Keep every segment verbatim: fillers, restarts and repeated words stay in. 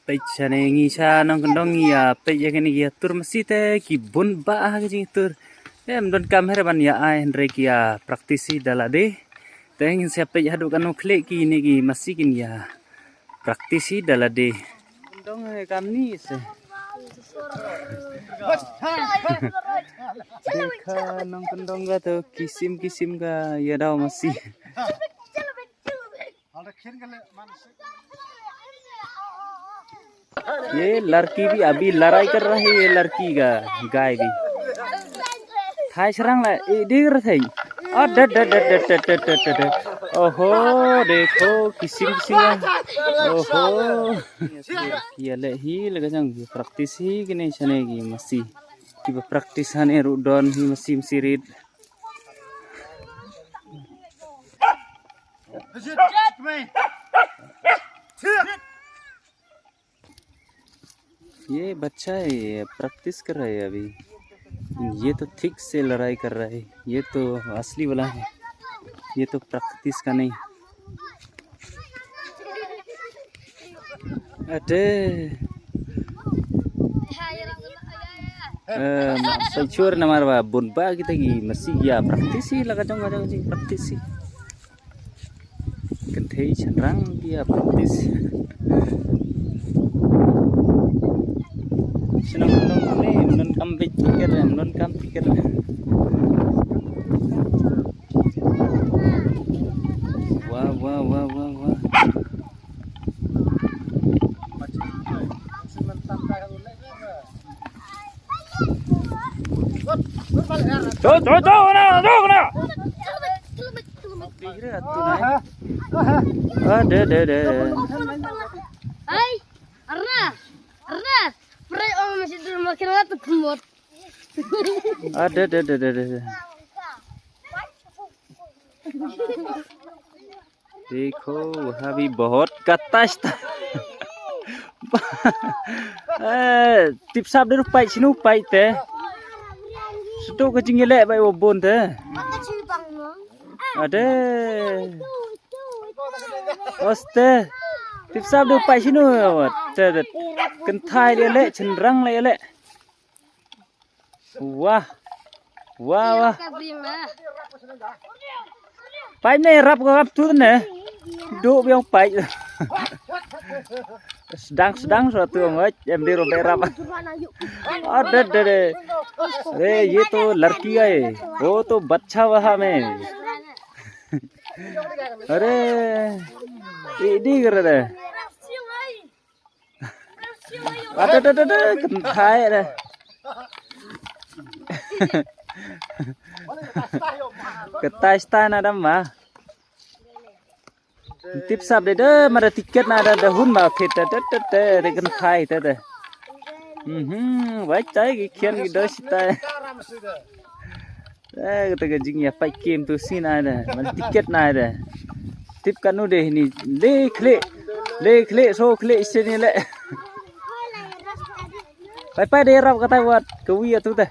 Peit shane ngi sha nongkyndong ngi ïa peit ïa kine ki ïa tur masi te ki bun ba ha ka jingtur. Em don kam her ban ïa ai hynrei ki ïa practice hi da lade. Te ngin sa peit haduh kano khlieh kine ki masi kin ïa practice hi da lade. Dong he kam ni se. Dekha nongkyndong ka to kisim kisim ka ïa daw masi. ये लड़की भी अभी लड़ाई कर रही है, लड़की का गाय भी। थाई सरंग ला ए देख रहे थे। आ डट डट डट डट डट डट डट। ओहो, देखो किसिम किसिम का। ओहो। ये ले ही लगा जंग practice ही कि नहीं चलेगी मसी। कि practice हने रुडन ही मसी मसी रीत। ये बच्चा है, ये प्रैक्टिस कर रहा है अभी। ये तो ठीक से लड़ाई कर रहा है। ये तो असली वाला है, ये तो प्रैक्टिस का नहीं। अरे, eh, ma sa chur namar ba bun ba kita ki masi ya practice hi la ka jong ka jong ji practice hi. Kynthei chynrang ki ïa practice. Shnong shnong ne, non kam bit tiket, non kam tiket. Wah, wah, wah, wah, wah. Tuh, tuh, tuh, na, tuh, na. Ada, ada, ada. Hai, Arna, Arna, pray om masih dulu makin rata kemot. Ada, ada, ada, ada, ada. देखो, वहाँ भी बहुत कत्ता स्टा-, eh, tip sap dei ruh pait sinu pait te. Sdok ka jingïaleh bai wa bun te. Ade. Oste. Tip sap dei ruh pait sinu. Te, te. Kynthai le le, chynrang le le. Wah. Wah, wah. Pait ne rap ko rap tu ne. Duk biang pait. Sedang, sedang so tu ngot em di robek rap. Ada, ada, ada. Re, ye to larki hai. Wo to bachcha waha mein. Are. Idi kar de. Ada, ada, ada, ada, kynthai de. Kynthai stai na dam ma. Tip sap de de, ma da tiket na da, da hun ma fit de, de, de, de, de, kynthai de, de. Mhm, wai tai ki khian ki doi sitai. Eh, kata ka jingïapait kim tu sini na de, man tiket na de. Tip kanu de ni, le khle, le khle, so khle sini le. Pai pai de rap kata wat, kawi atu de.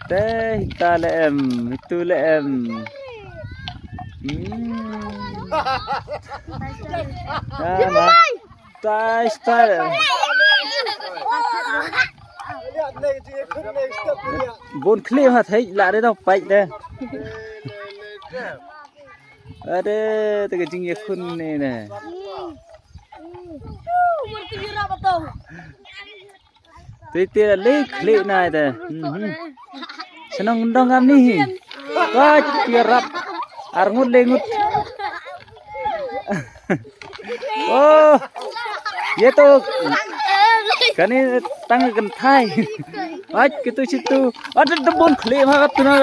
Te, hita le em, itu le em. Hmm. Ah, na. Tai, tai. Bun khlem ha thei la de dau pai de. Ade, te ka jingïakhun ne ne. Te te le khlem na de. Mhm. Shnong dong am ni hi. Wah, ti rap. Ar ngut le ngut. Oh. Ye to. Kane tang kynthai. Wah, kitu situ. Ada debun khlem ha tu na.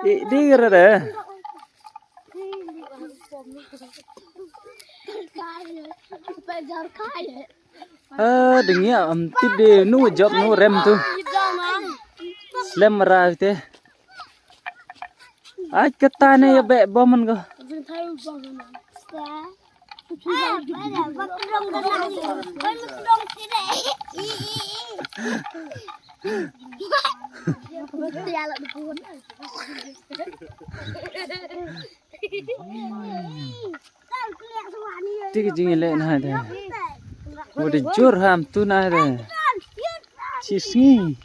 Di, di kira de. Ah, ding ya, am tip de nu job nu rem tu. Slem ra te. Ai kata ne ya be boman ko. Ngi leh na de. Wa de jur ham tu na de. Chi sngi.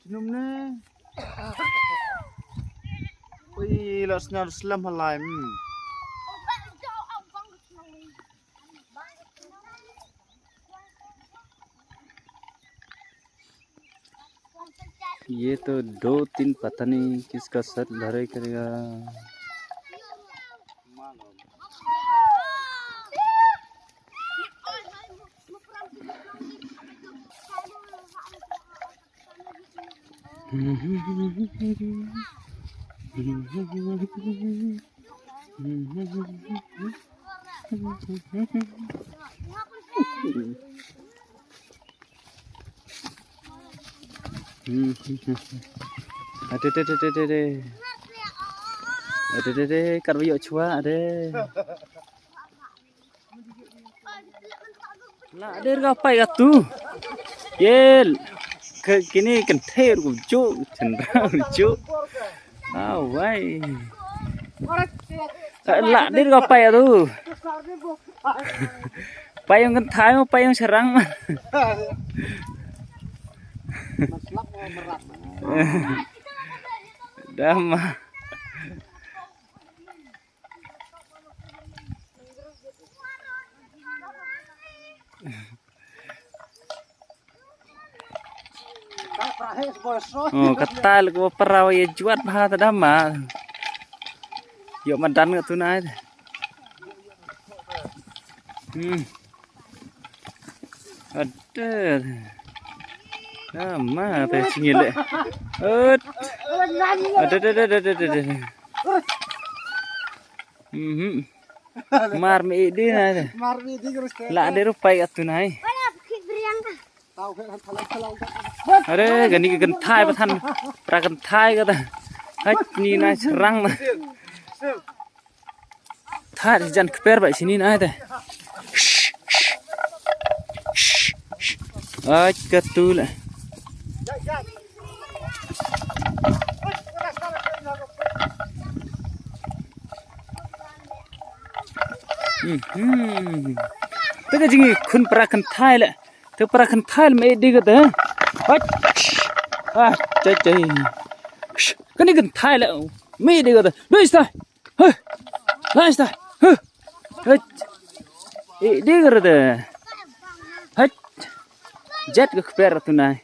Tynum ne. Ui, la snar slam halai. Hmm. ये तो दो तीन पता नहीं किसका सर भरे करेगा। Ade, ade, ade, ade, ade. Ade, ade, ade, kar ba ïoh chwa, ade. La der ka pai ka tu. Ye, ke kini kynthei ruh ju, chandra ruh ju. Ah, wai. La der ka pai ka tu. Pai ïong kynthei mo, pai ïong syrang mo. Dama. Oh, kata lek ba para ïa jwat bha ta dama. Ïoh madan ka tu nai. Hmm. Ade. Dama te singil le. Ot. Ade, ade, ade, ade, ade. Mhm. Mar me idi na de. Mar me idi. La de rupai ka tu nai. Are, kani ka kynthai ba than. Pra kynthai ka ta. Hai ni na syrang na. Thad jan kper ba sini na de. Ai ka tu la. Mhm. Te ka jingïakhun para kynthai la. Te para kynthai la me idi ka te. Hach. Ah, chai chai. Kani kynthai la me idi ka te. Doi sta. Huh. Lai sta. Huh. Hach. Idi ka te. Hach. Jet ka kper tu nai.